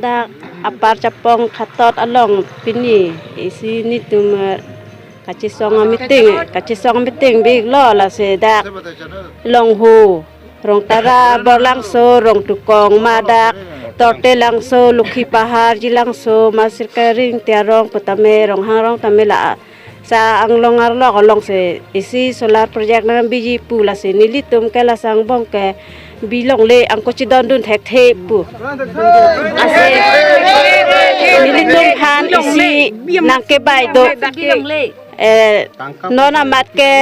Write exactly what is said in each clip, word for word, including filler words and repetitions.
Dak apar chapong khatot along pini isi nelitum, eh, kachesong a-meeting, kachesong a-meeting biklo, lasi dak Longho, Rongtara, Borlangso, Rongtukong, ma dak Tortelangso, Lokhipahar, Jilangso, ma Sirkering, Tiarong putame, Ronghang rong tame la sa anglong arlok alongsi isi solar project nangbiji pu, lasi nelitum ke laso angbong ke bilongle, angko chedondun thekthe pu. Lasi nelitum aphan isi nangkebai do. Eh, non amat ke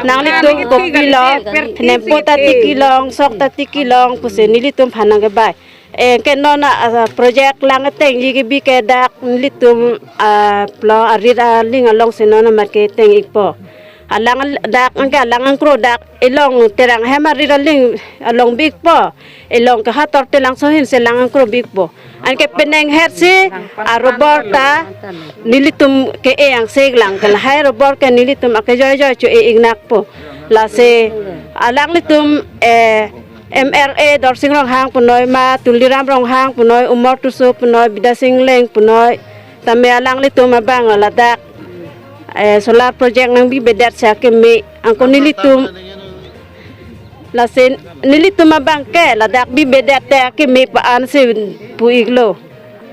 nanglitum kopilo, nempo ta tikilong, sok ta tikilong pusi nelitum aphan nangkebai. Eh, ke non a, a, project lang atengji kebi ke dak nelitum, ah, pulo arit aling alongsi non amat keteng ikpo. Alang al-, dak anke alang angkro dak elong Terang hem arit aling along bikpo. Elong ke ha Tortelangso ahinsi lang angkro bikpo. Anke penenghetsi a-rubber ta nelitum ke-e angse lang, ke lahai rubber ke nelitum ake joijoi cho-e iknakpo. Lasi alanglitum, eh, M L A Dorsing Ronghang punoi, ma Tuliram Ronghang punoi, Umor Tisso punoi, Bidya Sing Engleng punoi, tame alanglitum abang ladak, eh, solar project nangbibedet si akeme, angko nelitum, lasi nelitum abang ke ladak bibedet te akeme pa-ansi pu iklo.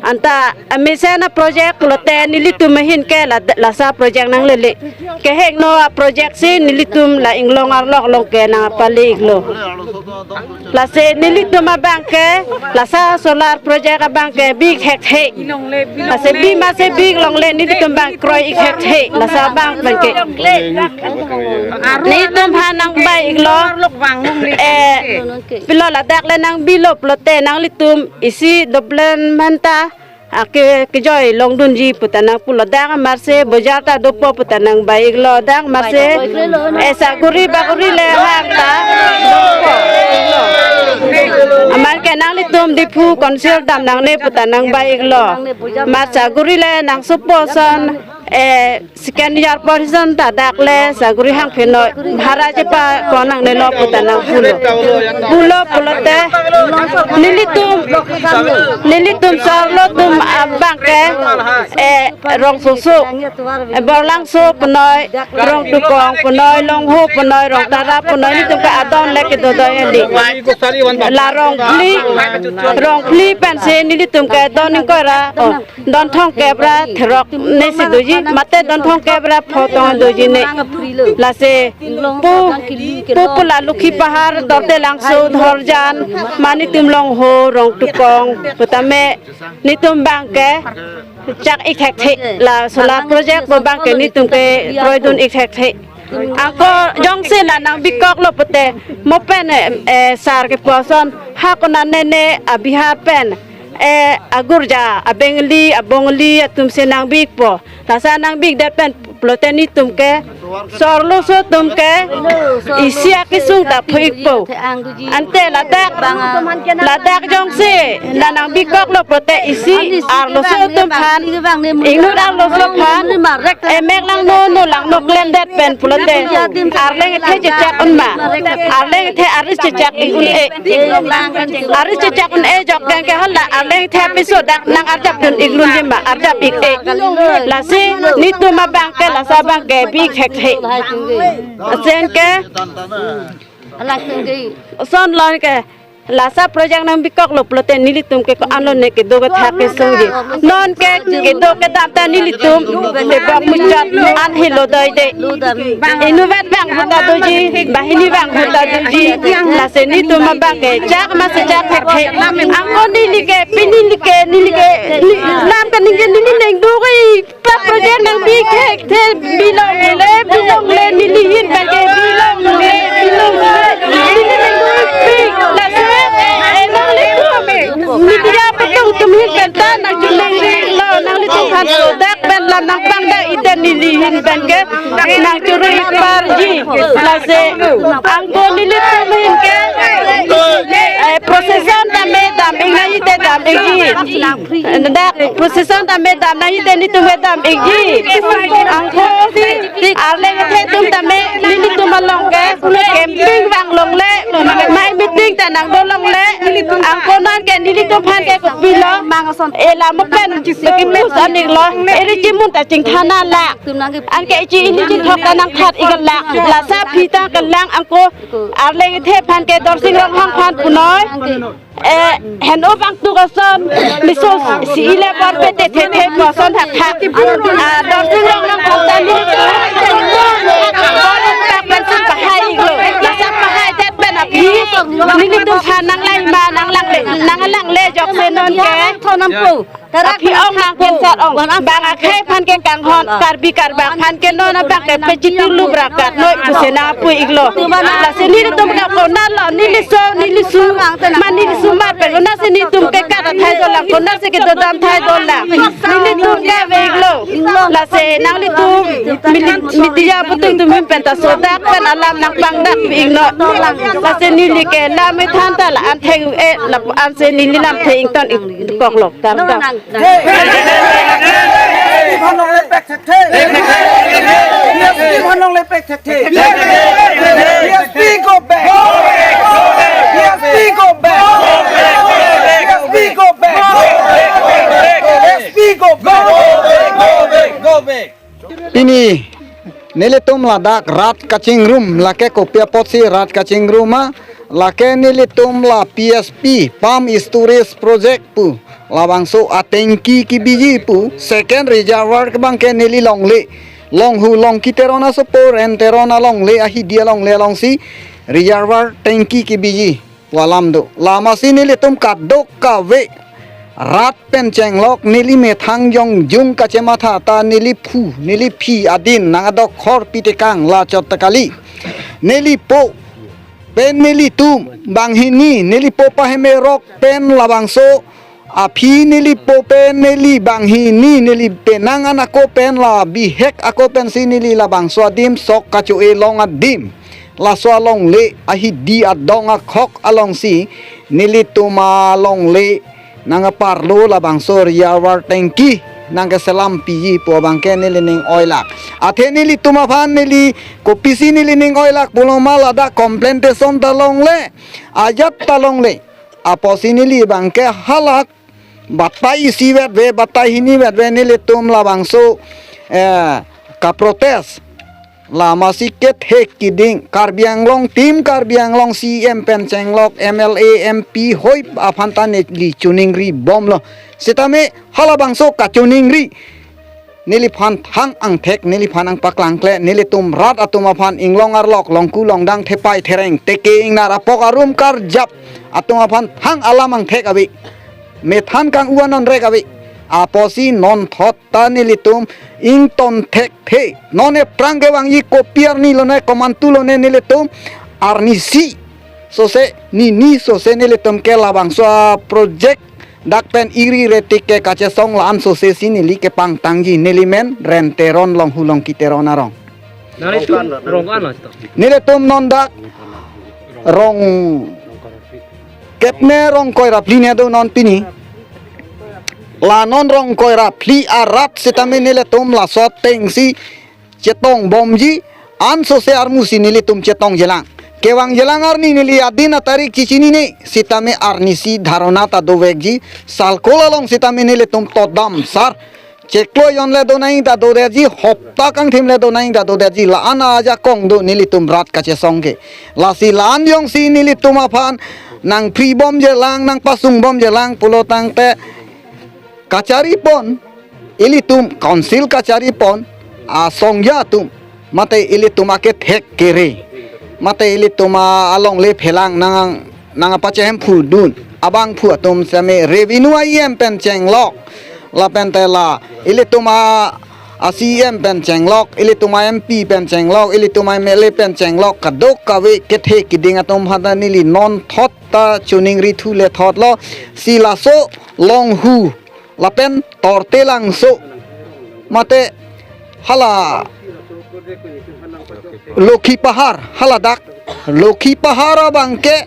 Anta amesen a-project pulote nelitum ahin ke la, laso project nanglele. Kehingno a-project si nelitum la inglong arlok along ke nangpale iklo. Lasi nelitum abang ke laso solar project abang ke bi thekthe. Lasi bi masi bilongle nelitum abang kroi ik thekthe. Laso abang abang ke nelitum aphan nangbai iklo. Eh, pilo ladak le nangbilo pulote nanglitum isi development ta ake kejoi longdunji puta nangpulo, dak amatsi bojar ta dopo puta nangbai iklo, dak amatsi, eh, saguri baguri le hang ta dopo iklo. Amat ke nanglitum Diphu Council dam nangne puta nangbai iklo. Amat saguri le nangsopo ason, eh, second year portion ta dak le saguri hang phenoi bhara chepa ko nangnelo puta nangpulo. Pulo pulote nelitum, nelitum sarlo atum abang ke, eh, Rongsoso, eh, Borlangso punoi, Rongtukong punoi, Longho punoi, Rongtara punoi, nelitum ke adon le kedo do eli. La Rongphli, Rongphli pensi nelitum ke don ingkoi ra, oh, don thomkep ra throk ne si doji, mate don thomkep ra pho tong doji ne. Lasi pu, pu pu la Lokhipahar, Tortelangso, Dhorjan, ma nelitum Longho, Rongtukong putame nelitum abang ke chak ik thekthe, la solar project pu abang ke nelitum ke kroidun ik thekthe. Angko jongsi la nangbikoklo pute, mo pen, eh, eh, sar kepu ason, ha konane ne a-Bihar pen, eh, agurja, a-Bengali, a-Bongali atumsi nangbikpo. Laso nangbikdet pen pulote nelitum ke, sarloso atum ke isi akesung ta phu ikpo. Ante ladak, ladak jongsi la nangbikoklo pulote isi arloso atum aphan, inut arloso aphan, emek langno, no langno klemdet pen pulote arleng ethe chechak un ma, arleng ethe aris chechak ik un-e. Aris chechak un-e jok abang ke hala arleng ethe apiso dak nangarjapdun iklunji ma, arjap ik-e. Lasi nelitum abang ke laso abang ke bi thekthe. Asen ke, ason lon ke, laso project nangbikoklo pulote nelitum ke ko-an lone kedo kethak kesungji. Non ke kedo kedam ta nelitum tebok muchot an helo doide. Inutvet abang ahut ta doji, banghini abang ahut ta doji. Lasi nelitum abang ke chak masi chak thekthe. Angko neli ke, pini neli ke, neli ke, neli, lam ke neli ke, neli neng do ke, pa project nangbi thekthe bilongle, bilongle neli ahin abang ke bilongle, bilongle. Neli neng do ik pik, lasi, eh, nanglitum media atum atum ahin pen ta nangchoningri lo, nanglitum aphan so dak pen la nangpangdak ite neli ahin abang ke nangchoro ik parji. Lasi angko nelitum ahin ke, eh, procession tame dam ik nangji te dam ikji. Dak procession tame dam nangji te nelitum ke dam ikji. Angko arleng ethe atum tame nelitum along ke camping vang longle, mai meeting ta nangdo longle. Angko non ke Nelitum aphan ke kopilo, e lam pen, ke pus anik lo, eri chimun ta chingthana la. Anke ichi ili chithok ta nangthat ik la, la sa phi ta kelang ako, arleng ithe aphan ke Dorsing Ronghang aphan punoi. Eh, hen o bang tu kason, miso si ile bor pe te the the kason hak hak. Ah, Dorsing Ronghang aphan ta nelitum, bor pe pensi pahai ik lo, la sa pahai det pen aphi, nelitum aphan nanglai ma, nanglang le, nanglang le jok se non ke. Aphi ong nang kensat ong. Bang akhei aphan ke kanghon, Karbi Karbak aphan ke non abang ke pechitu lubra kat noi pusi nang apui ik lo. Lasi nelitum ke konat lo, neliso, nelisu, ma nelisu ma pen konat si nelitum ke kat athai dolang, konat si kedo dam thai dolang. Nelitum ke ave ik lo. Lasi nanglitum mili-, media aputhak atum pen ta sodak pen alam nangpangdak pi ik lo. Lasi neli ke lam ethan ta la-an thek e, lapu ansi neli lamthe ington ik kok lo. Kardom. P S P aphan longle pek thekthe. P S P aphan longle pek thekthe. P S P go back. P S P go back. P S P go back. P S P go back. Go back. Pini nelitum ladak rat kachingrum, lake kopi apotsi rat kachingrum ma, lake nelitum la P S P, Palm Storage Project pu, labangso atengki kebiji pu, second reservoir abang ke neli longle, Longhu Longki Teron asopo Ren Teron alongle, ahidi alongle alongsi reservoir tengki kebiji pu alam do. Lamasi nelitum kadokave rat pen chenglok, neli methang jongjung kachematha ta neli phu, neli phi adin nang adokhor pitekang la chot ta kali. Neli po pen nelitum banghini, neli po pahemerok pen labangso aphi neli po pen neli banghini, neli penang an ako pen la bihek ako pensi neli labangso adim sok kacho-e long adim. Laso alongle ahidi adong akhok alongsi nelitum alongle nang aparlo labangso reservoir tengki nang keselam piji pu abang ke neli ning oilak. Athe nelitum aphan neli kopisi neli ning oilak pulo ma, ladak complaint ason ta longle, ajat ta longle. Apotsi neli abang ke halak batai isi vetve, batai hini vetve nelitum labangso, eh, kaprotest. Lamasi kethek keding Karbi Anglong, Team Karbi Anglong, C E M pen chenglok, M L A, M P hoi aphan ta neli choningri bomlo. Sitame halabangso kachoningri neliphan thang angthek, neliphan nangpaklangkle, nelitum rat atum aphan inglong arlok, longku longdang, thepai thereng, teke ingnar, apok arum karjap atum aphan thang alam angthek ave. Methan kang-u anon rek ave. Apotsi non thot ta nelitum ington thekthe. Non ephrang kevangji kopi arni lone, komantu lone nelitum arnisi sose, nini sose nelitum ke labangso a-project dak pen iri retik ke kachesong la-an sose si neli kepangtangji, neli men Ren Teron, Longhu Longki Teron arong. Nanglitum rong ko-an lo sito? Nelitum non dak rong kep ne rong koi ra phli ne do non pini. La non rong koi ra phli arat sitame nelitum laso atengsi chetong bomji, ansose armusi nelitum chetongjelang. Kevangjelang arni neli adin atarik chechinine, sitame arnisi dharna ta dovekji, salkol along sitame nelitum totdam sar. Chiklo jonle do nangji ta dodetji, hopta kangthim le do nangji ta dodetji, la-an ajakong do nelitum rat kachesong ke. Lasi la-an jongsi nelitum aphan nangphribomjelang, nangpasungbomjelang pulo tangte kacharipon, ilitum council kacharipon, asongja atum, mate ilitum akethek kere, mate ilitum a-, alongle phelang nang, nang apachehemphu dun abangphu atum sitame revenue a-E M pen chenglok, lapen te la ilitum a, a-C E M pen chenglok, ilitum a-M P pen chenglok, ilitum a-M L A pen chenglok, kadokave kethek keding atum aphan ta neli non thot ta choningri thu le thotlo, si laso Longhu lapen Tortelangso, mate hala Lokhi Pahar haladak, Lokhi Pahar abang ke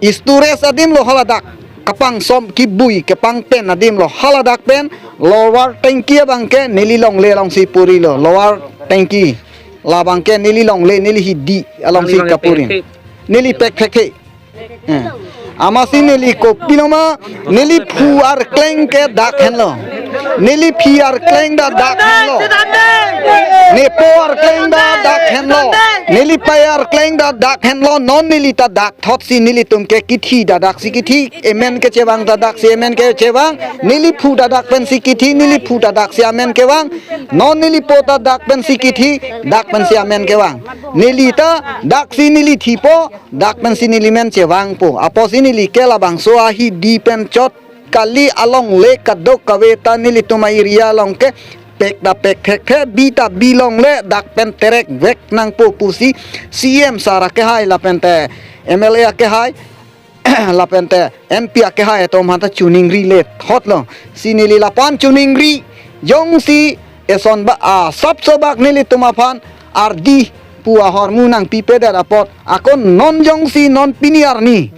storage adim lo haladak, kapangsom kibui kepangpen adim lo haladak pen, lower tanki abang ke neli longle alongsi puri lo, lower tanki labang ke neli longle, neli hidi alongsi kapuri. Neli pek thekthe. Eh. Amatsi neli kopinoma, neli phu arkleng ke dak henlo. Neli phi arkleng ta dak henlo. Nepo arkleng ta dak henlo. Neli pei arkleng ta dak henlo. Non neli ta dak thotsi nelitum ke kithi ta daksi kithi. Emen kechevang ta daksi emen kechevang. Neli phu ta dak pensi kithi, neli phu ta daksi amen kevang. Non neli po ta dak pensi kithi, dak pensi amen kevang. Neli ta daksi neli thipo, dak pensi neli men chevangpo. Apotsi neli ke labangso ahidi pen chot kali alongle kadokave ta nelitum a-area along ke pek ta pek thekthe, bi ta bi longle dak pen terek vek nangpo pusi C M sir akehai lapente M L A akehai lapente M P akehai atum aphanta choningri le thotlo. Si neli lapu-an choningri jongsi eson ba asapso bak nelitum aphan ardi pu ahormu nangpipedet apot, ako non jongsi non pini arni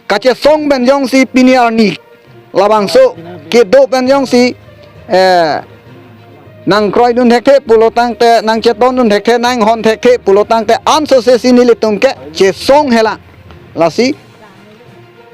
kachesong pen jongsi pini arni labangso kedo pen jongsi, eh, nangkroidun thekthe pulo tangte, nangchetondun thekthe, nanghon thekthe pulo tangte, ansose si nelitum ke chesong hela. Lasi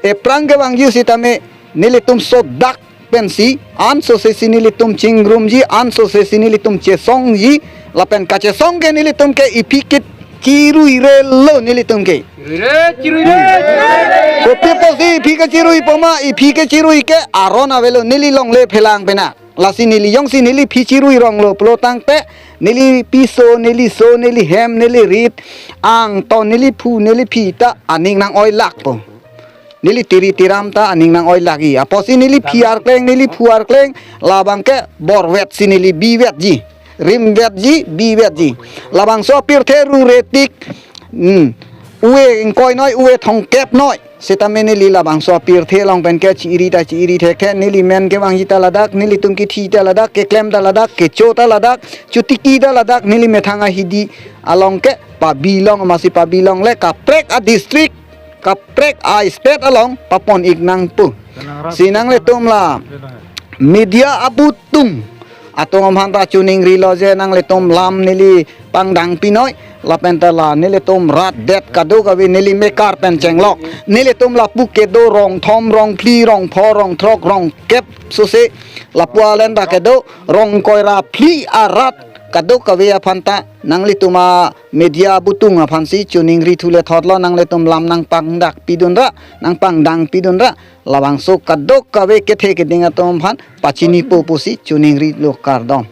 ephrang kevangji sitame nelitum sodak pensi, ansose si nelitum chingrumji, ansose si nelitum chesongji, lapen kachesong ke nelitum ke iphi ke chiruirelo nelitum ke. Chiruire, chiruire. Kopi apotsi iphi kechirui poma, iphi kechirui ke aron avelo, neli longle phelang pena. Lasi neli jongsi neli phi chirui ronglo pulo tangte, neli piso, neli so, neli hem, neli rit, angton, neli phu, neli phi ta aning nang-oilakpo. Neli tiri tiram ta aning nang-oilak-i. Apotsi neli phi arkleng, neli phu arkleng, labang ke borvetsi neli bivetji. Rimvetji, bivetji. Labangso apirthe rure tik, hmm, ove ingkoi noi, ove thomkep noi. Sitame neli labangso apirthe along pen ke chi-iri ta chi-iri thekthe, neli men kevangji ta ladak, nelitum kithi ta ladak, keklem ta ladak, kecho ta ladak, chotiki ta ladak, neli methang ahidi along ke pabi long, amatsi pabi longle kaprek a-district, kaprek a-state along papon-ik nangpo. Si nanglitum la media abutung atum aphanta choningrilo je nanglitum lam neli pangdang pinoi, lapente la nelitum rat det kadokave neli mekar pen chenglok. Nelitum lapu kedo rong thom, rong phli, rong pho, rong throk, rong kep sose lapu alen ta kedo, rong ingkoi ra phli arat kadokave aphanta nanglitum a-media abutung aphansi choningri thu le thotlo, nanglitum lam nangpangdak pidunra, nangpangdang pidunra, labangso kadokave kethe keding atum aphan pachinipo pusi choningrilo, kardom.